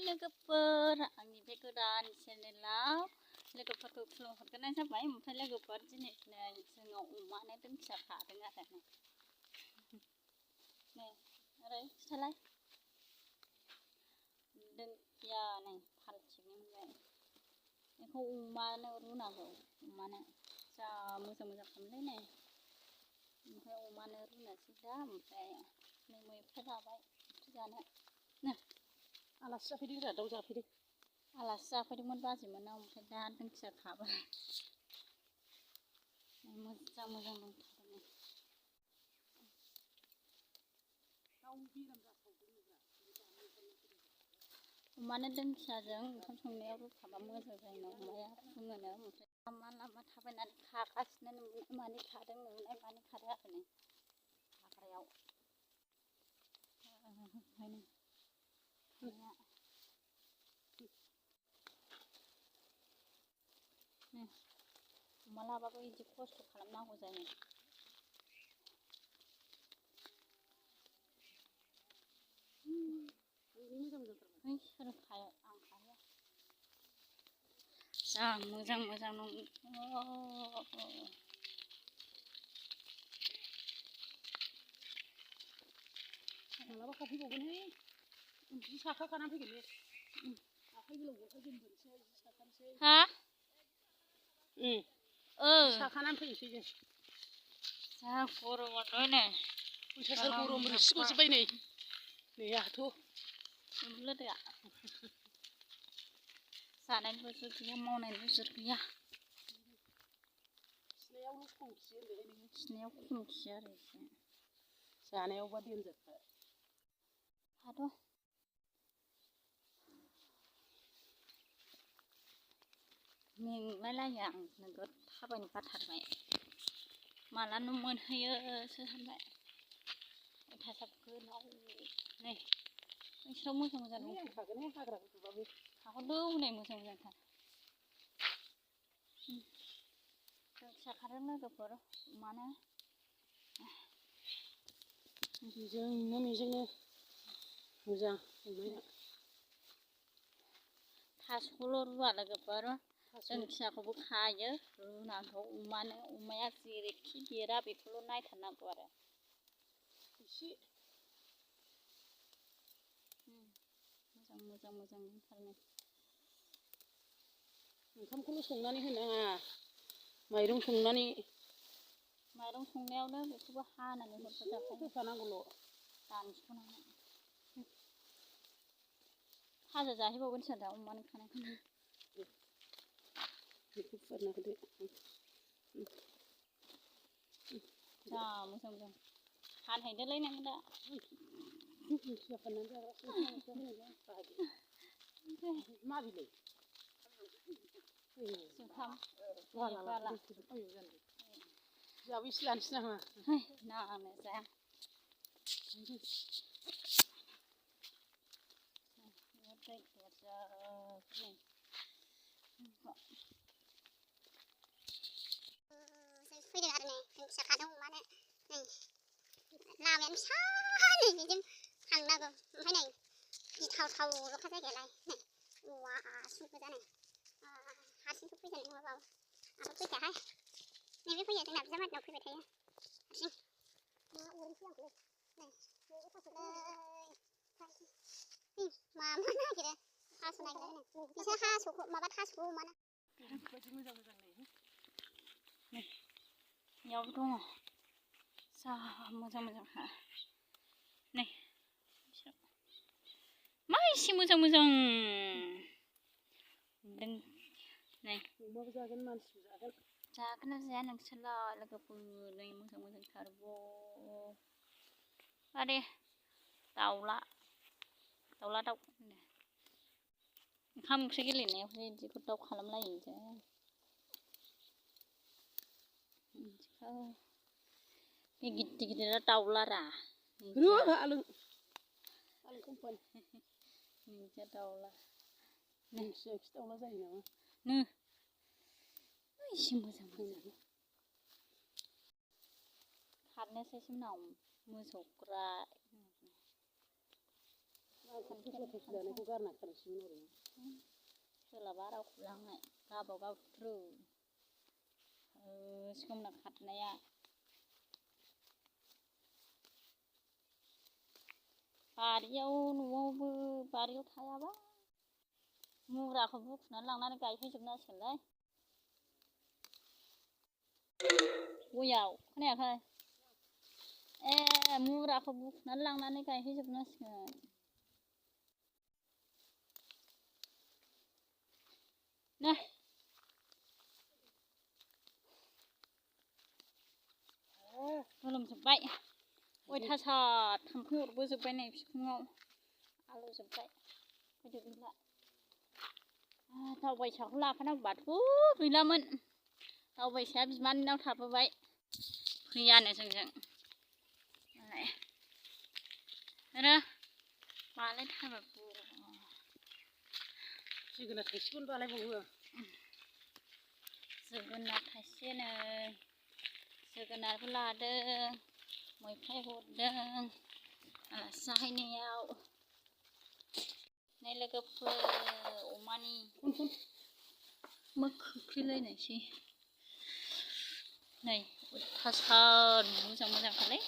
लोगोफोर आंनि बे गोदान चेनेलाव लोगोफोरखौ खुलुमहरग्रोनाय जाबाय। ओमफ्राय लोगोफोर दिनै जोङो अमानो दोनखिया खादों आरो नै ओरै खिथालाय दोनखिया नै फालथिनि मोनबाय बेखौ अमानो रुनांगौ। अमानो जा मोजां मोजां खालामलै नै ओमफ्राय अमानो रुनोसै दा। ओमफ्राय नै मैफ्राय लाबाय ओंख्रि जानो नो आलासि जाफैदों जोंहा दाउ जाफैदों। आलासि जाफैदोंमोन बाजैमोननाव ओमफ्राय दा दोनखिया खाबाय मोजां मोजां दंथारो। अमानो दोनखियाजों ओंखाम संनायाव रुफाबा मोजां जायो अमाया फुङोनो। ओमफ्राय लामा लामा थाबायनानै खागासिनो नुनाय मानि खादों नुनाय मानि खादों आरो नै हाग्रायाव अमा लाबाबो बिदि खस्थ' खालामनांगौ जायो। सोर खायो आं खाया जा मोजां मोजां दं। मालाबा खाफैबावगोनहाय जि साखाखानानै फैगोन बे आखाइ गोलाव गखाय दोनबोनोसै जि साखानोसै हा साखानानै फैनोसै जों जा गरमाव नै फैसासो गरम रोसि गजोब्बाय नै आंहाथ' लोदोआ जानायनिबो जुर गैया मावनायनिबो जुर गैया। खिनायावल' खम खियो होनदोंहाय नोङो। खिनायाव खम खियो आरो एसे जानायावबा देनजारखा हाथ' मेंलायलायो आं नोगोद थाबायनो बाथारबाय मालानो मोनहैयोसो सानबाय। अयथासार गोलाव नै नोंसिनाव मोजां मोजां दंखागोनहाय हाग्रा गुदुबाबो हाखौनो हनै मोजां मोजांथार दोनखिया खादों लोगोफोर अमानो बेजोंनो मोजां अमाया थास'खौल' रुवा लोगोफोर दोनखियाखौबो खायो रुनांगौ अमानो। अमाया जेरैखि देरा बेखौल' नायथारनांगौ आरो एसे मोजां दंथारो। ओंखामखौल' संनानै होनाङा माइरं संनायावनो बेखौबो हानानै हरफाजाखायो होफानांगौल' दानस'नानै भाजा जाहैबावगोनसो दा अमानो खानायखौनो बेखौ फुवारना होदो जा मोजां फानहैदोलै नों दा दोनखिया फाननानै जाग्रासो माबिलै जुखाम जोंहाबो एसे लानोसै नामा नाङानो जाया फैदों आरो नै दोनखिया खादों अमानो नै लामायानो सानै बिजों थांनांगौ। ओमफ्राय नै गिथावथावल'खा जायगायालाय नै औवा आसु गोजा नै हारसिंसो फैजानाय नङाबा आंथ' फैखायाहाय नैबे फैयो जोंना बिजामादैनाव फैबाय थायो हारसिं अरनोसै आंखौलै नै मामा नागिरो थास' नागिरो बिसोर हास'खौ माबा थास'खौ अमानो ओरैबायदि मोजां नै बेयावबो दङ जा मोजांखा नै मा एसे मोजां नै अमाबो जागोन मानसिबो जागोन जागोन ना जाया नोंसोरलाय लोगोफोर नै मोजांथार आरे दाउ ओंखाम ओंख्रि गेलेनायावसो बिदिखौ दाउ खालामलायो बे गिदिर गिदिरा दाउलारा आलु कम्पानि दाउला नोंसिना खि दाउला जायो नामा एसे मोजां खारनोसैसो उनाव मोसौफ्रा जानायखौ गारना खानोसैमोन ओरैनो सोलाबा रावखौ लांनाय गावबागाव थ्रु सोमना खाथनाया बारियाव न'आवबो बारियाव थायाबा मुराखौ बुखुनानै लांनानै गायहैजोबनांसिगोनलै गयाव खोनायाखै ए मुराखौ बुखुनानै लांनानै गायहैजोबनांसिगोन नै गोलोमजोब्बाय अयथासार थाम्फै अरबोजोब्बाय नै बिखुङाव आलौजोब्बाय फैदो गैला दावबायसाखौ लाफानांगौबाथ' गैलामोन दावबायसाया बिमानैनाव थाबोबाय फैयानो जोंजों आरो मालाय थाइबाबो जोगोनार थाइसेखौनो बानायबावो जोगोनार थाइसेनो जोगोनारबो लादों मैफ्राय हरदों आलासि जाहैनायाव नै लोगोफोर अमानि मा खोख्लैलायनायसै नै अयथासार मोजां मोजांखालै